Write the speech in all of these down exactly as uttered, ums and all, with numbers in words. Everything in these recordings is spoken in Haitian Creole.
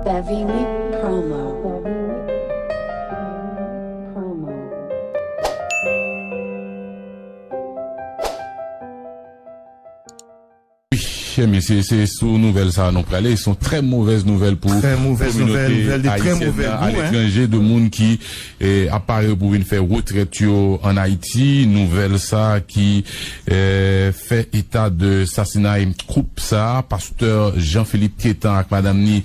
Savini Promo. Wi, men se, se sou nouvèl sa a nou prale. Se yon trè movèz nouvèl pou kominote ayisyèn nan aletranje, de moun ki eh, ap pare pou vin fè retrèt yo ann Ayiti. Nouvèl sa a ki eh, fè eta de sasinay koup sa a, pastè Jean Philippe Quétan ak madanm ni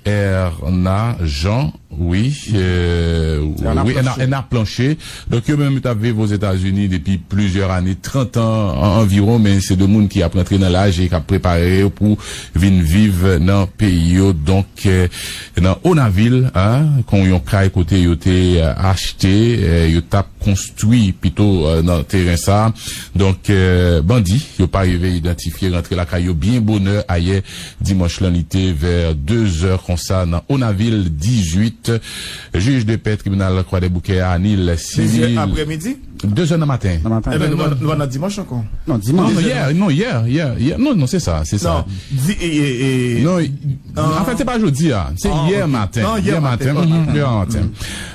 Erna Jean, wi, eh, wi, Erna, Erna Planché. Donk, yo menm yo t ap viv Ozetazini depi plizyè ane, trant an an- anviwon, men se de moun ki ap rantre nan laj e k ap prepare yo pou vin viv nan peyi yo. Donk, eh, nan Onavil, a, kon yon kay kote yo te eh, achte, eh, yo t ap konstwi pito eh, nan teren sa a. Donk, eh, bandi yo pa rive idantifye rantre lakay yo byen bonè ayè dimanch lan, li te vè de zè konsa nan Onavil dizuit. Jij de pè tribinal Kwadèboukè a, Anil Civil. De zè aprèmidi? De zè nan maten. Nan maten. Ebyen, nou pa nan dimanch ankò. Non, dimanch. Non, yè, non, yè, yè, yè. Non, non, se sa, se sa. Non, di, e, e, e, non, anfèt, se pa jodi a. Se yè maten. Yè maten. Yè maten.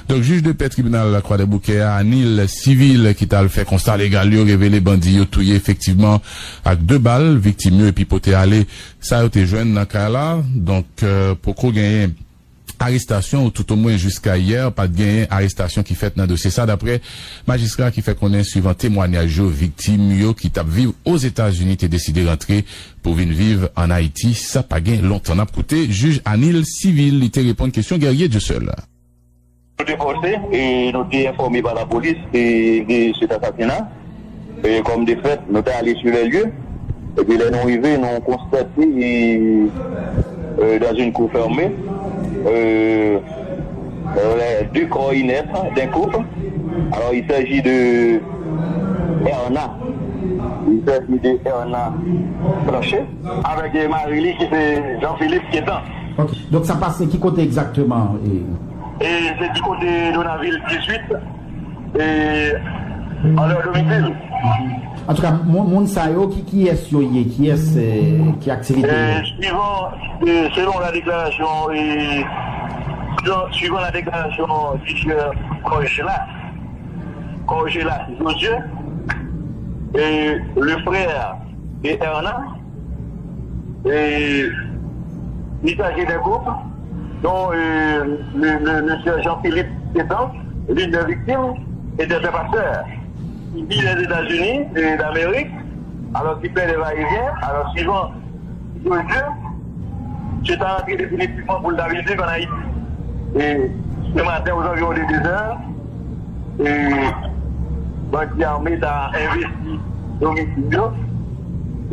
Donk, jij de pè tribinal Kwadèboukè a, Anil Civil, ki t al fè konsta legal yo, revele bandi yo touye efektivman ak de bal viktim yo epi pote ale sa yo te jwenn nan kay la. Donk, eh, poko genyen arestasyon, ou toutomwen jiska yè, pa t genyen arestasyon ki fèt nan dosye sa, daprè majistra ki fè konnen, swivan temwanyaj yo, viktim yo ki t ap viv Ozetazini te deside rantre pou vin viv ann Ayiti. Sa pa gen lontan. N ap koute jij Anil Civil, li te reponn kesyon Guerrier Dieuseul. Nou te fòse e nou te enfòme pa lapolis e de set asasina. E kòm de fèt, nou te ale sou lè lye. Epi lè nou rive, nou konstate e, e, dans une cour fermée, e, les deux corps inertes d'un couple. Alors, il s'agit de Erna. Il s'agit de Erna Blanchet avec mari li ki se Jean-Philippe Quétan. Ok. Donk, sa pase ki kote egzakteman? E, se di kote Donavil dizuit, e, an lè domisil. Antouka, moun, moun sa yo, ki, kiyès yo ye? Kiyès, eh, ki aktivite yo? E, suivan, e, selon la deklarasyon, e, selon, suivan la deklarasyon di sè Kòjla, Kòjla Josué, e, le frè de Erna, e, il s'agit d'un couple dont, euh, le, le, le sieur Jean-Philippe Quétan, l'une des victimes, était un pasteur. Il vit les États-Unis, euh, d'Amérique, alors qu'il fait des va-et-vient, alors suivant Josué, je t'ai rentré définitivement pour le David en Haïti. Et ce matin, aux environs de deux heures, e, bandi ame ta envesti domisil yo,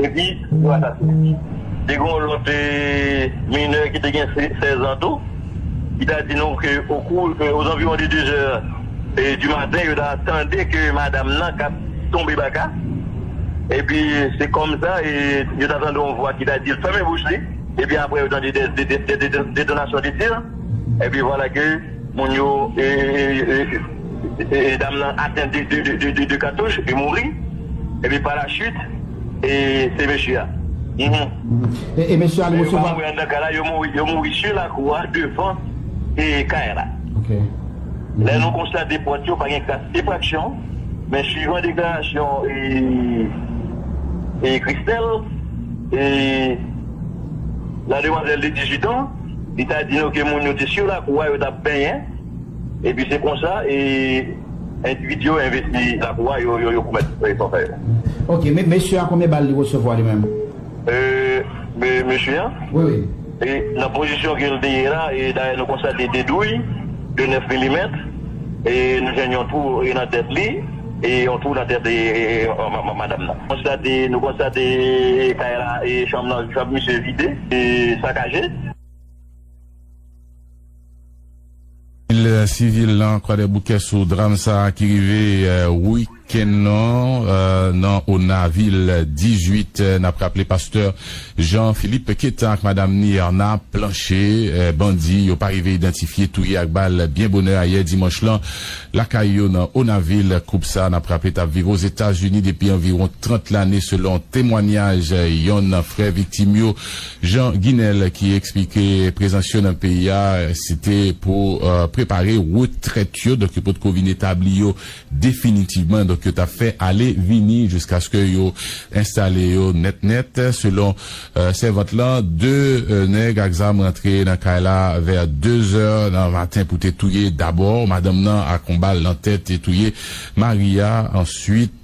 epi yo asasinen. Te gen yon lòt, e, minè ki te gen se-, sèz an tou, ki ta di nou ke au cours, e, aux environs de deux heures, e, du matin, yo ta tande ke madanm nan k ap tonbe baka. Epi, se kòmsa, e, yo ta tande yon vwa ki ta di l fèmen bouch li. Epi apre, yo tande de, de, de, de, de, detonasyon de tir. Epi vwala ke moun yo, e, e, e, e, e, dam nan atenn de, de, de, de, de, de katouch, li mouri. Epi pa la chit, e, se mesye a. Mhm. E, e mesye a, li resevwa. Yo pa mouri anndan kay la, yo mouri, yo mouri sou lakou a, devan, e, kay la. Ok. Lè nou konstate pòt yo, pa gen kras efraksyon, men suivan deklarasyon, e, e, Christelle, e, la demwazèl de dizuit an, li ta di nou ke moun yo te sou lakou a, yo t ap benyen. Epi se konsa, e, endividi yo envesti lakou a, yo, yo, yo komèt, e, sa yo fè yo. Ok, men mesye a, konbyen bal li resevwa li menm? E, me-, mesye a? Wi, wi. E nan pozisyon ke l te ye la, e dayè nou konstate de douy de nèf milimèt, e nou jwenn yon twou, e nan tèt li, e yon twou nan tèt, e, e, e, ma-, ma-, madanm nan. Konstate, nou konstate, e, kay la, e chanm nan, chanm misye vide, e sakaje. Sivil nan Kwadèboukè sou dram sa a ki rive wikenn nan nan Onavil dizuit. N ap raple pastè Jean Philippe Keta ak madanm ni Erna Planché, bandi yo pa rive idantifye, touye ak bal byen bonè ayè dimanch lan lakay yo nan Onavil. Koup sa a, n ap raple, t ap viv Ozetazini depi anviwon trant lane, selon temwanyaj yonn nan frè viktim yo, Jean Guinel, ki eksplike prezans yo nan peyi a, se te pou prepare retrèt yo. Donk, yo potko vin etabli yo definitivman. Donk, yo t ap fè ale vini jiskaske yo enstale yo nèt nèt. Selon sèvant lan, de nèg ak zam rantre nan kay la vè dezè nan maten pou te touye dabò madanm nan ak yon bal nan tèt e touye mari a. Answit,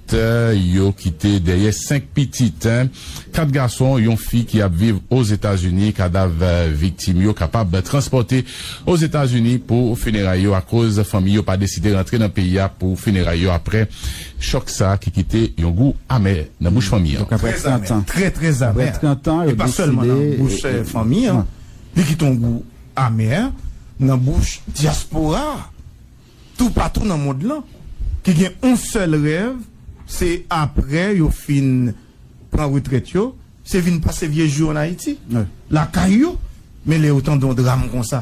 yo kite dèyè senk pitit, kat gason, yon fi ki ap viv Ozetazini. Kadav viktim yo kapab transpòte Ozetazini pou fineray yo, akoz fanmi yo pa deside rantre nan peyi a pou fineray yo apre chòk sa a ki kite yon gou amè nan bouch fanmi an. Donk, apre trant an, trè, trè amè. Apre trant an, yo deside. E pa sèlman nan bouch fanmi an, li kite yon gou amè nan bouch dyaspora toupatou nan mond lan, ki gen yon sèl rèv, se apre yo fin pran retrèt yo, se vin pase vye jou yo an Ayiti, lakay yo. Men lè yo tande yon dram konsa,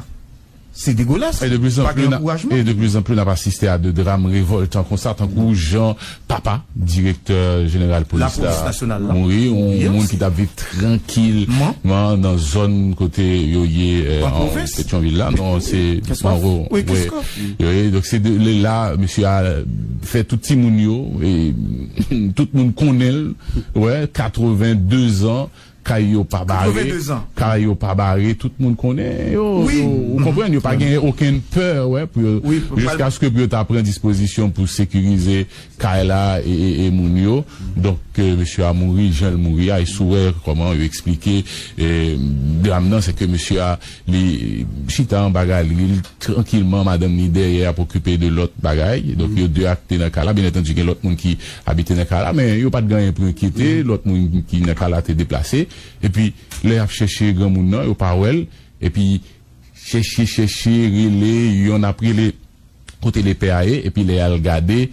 se degolas. E de plizanpli, n ap, e de plizanpli, n ap asiste a de dram revòltan konsa, tankou jan papa direktè jeneral polis la mouri, yon moun ki t ap viv trankilman nan zòn kote yo ye an Petyonvil la. Non, se Manro. Wi, donk se de la, mesye a fè tout timoun yo, tout moun konnen l, wè, katreven de zan, kay yo pa bare, kay yo pa bare, tout moun konnen yo, ou konprann, yo pa gen okenn pè, wè, pou yo, jiskaske pou yo ta pran dispozisyon pou sekirize kay la e, e, e moun yo. Donk, mesye a mouri jan l mouri a, e si w wè kòman yo eksplike dram nan, se ke mesye a, li chita anba galri l trankilman, madanm ni dèyè ap okipe de lòt bagay. Donk, yo de ak te nan kay la. Byen antandi, gen lòt moun ki abite nan kay la, men yo pa t gen anyen pou enkyete. Lòt moun ki nan kay la te deplase. Epi, lè y ap chèche granmoun nan, yo pa wè l. Epi, chèche, chèche, rele, yonn ap rele kote lepè a ye, epi lè y al gade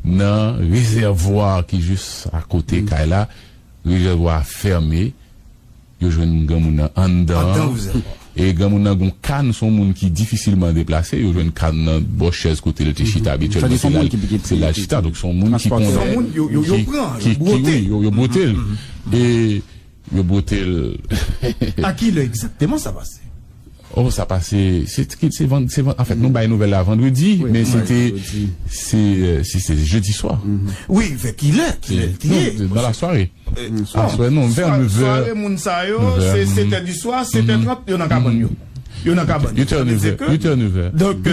nan rezèvwa ki jis akote kay la, rezèvwa a fèmen, yo jwenn granmoun nan anndan an. E granmoun nan gon kann, se yon moun ki difisilman deplase, yo jwenn kann nan bò chèz kote l te chita abityèlman, se la l chita. Donk, se yon moun ki konnen, ki, ki, wi, yo, yo bwote l. E yo bwote l. A ki lè egzakteman sa pase? Oh, sa pase, se, se, se, anfèt, nou bay nouvèl la vandredi, men se te, se, se, se jedi swa. Wi, vè kilè, kilè l te ye? Nan lasware. Aswè, non, vè nevè. Sware moun sa yo, se setè di swa, setè trant, yo nan kabann yo. Yo nan kabann yo. Sa vle di ke, donk,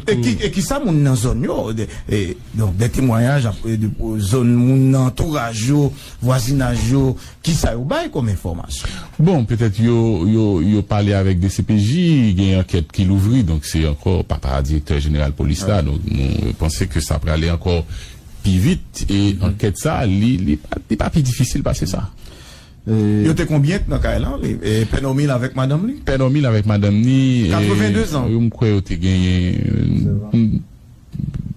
e ki, e ki sa moun nan zòn yo, donk, de temwayaj, apre, de zòn moun nan antouraj yo, vwazinaj yo, kisa yo bay kòm enfòmasyon? Bon, petèt yo, yo, yo pale avèk D C P J, gen ankèt ki louvri, donk se ankò papa direktè jeneral polis la, donk nou panse ke sa prale ankò pi vit, e ankèt sa, li, li pa, li pa pi difisil pase sa. Yo te konbyen nan kay lan? Pè Nòmil avèk madanm li? Pè Nòmil avèk madanm ni, katreven de zan. Yo, m kwè yo te genyen,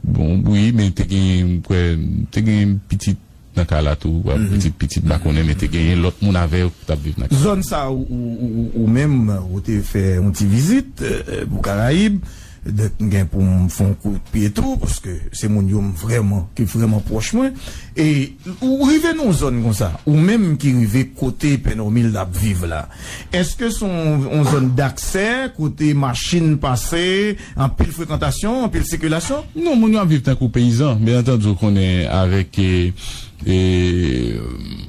bon, wi, men te genyen, m kwè, te genyen pitit nan kay la tou, pitit, pitit, m pa konnen, men te genyen lòt moun avè yo ki t ap viv nan kay la. Zòn sa ou, ou, ou, ou menm, ou te fè yon ti vizit pou Karayib, donk m gen pou m fè yon kout pye tou, paske se moun yo m vrèman, ki vrèman pwòch mwen. E ou rive nan yon zòn konsa, ou menm ki rive kote Pè Nòmil ap viv la, èske se yon, yon zòn daksè, kote machin pase, anpil frekantasyon, anpil sikilasyon? Non, moun yo ap viv tankou peyizan. Byen antandi, ou konnen avèk, e, e,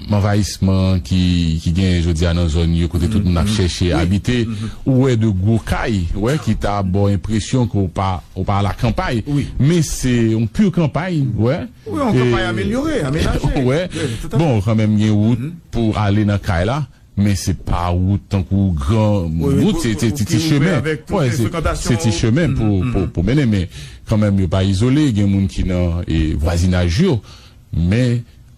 anvayisman ki, ki genyen jodi a nan zòn yo, kote tout moun ap chèche abite, ou wè de gwo kay, wè, ki ta ba w enpresyon ke w pa, w pa alakanpay. Men se yon pi kanpay, wè. Wi, yon kanpay amelyore, amenaje. Wè. Bon, kanmenm gen wout pou ale nan kay la, men se pa wout tankou gran wout, se, se ti, ti chemen. Wè, se, se ti chemen pou, pou, pou mennen, men kanmenm yo pa izole, gen moun ki nan, e, vwazinaj yo, men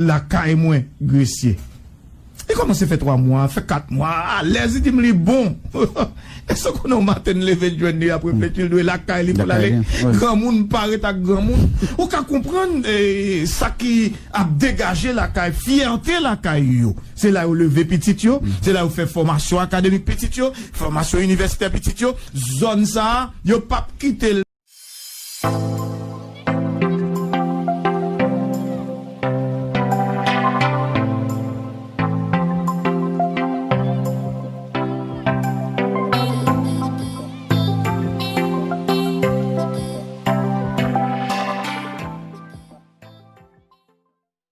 lakay mwen, Gresye. Li kòmanse fè twa mwa, fè kat mwa, alèz, li di m li bon. Èske w konnen yon maten l leve, l jwenn li ap reflechi, l dwe lakay li pou l ale. Granmoun pa ret ak granmoun. Ou ka konprann eh, sa ki ap degaje lakay, fyète lakay yo. Se la yo leve pitit yo, se la yo fè fòmasyon akademik pitit yo, fòmasyon inivèsitè pitit yo. Zòn sa a, yo p ap kite l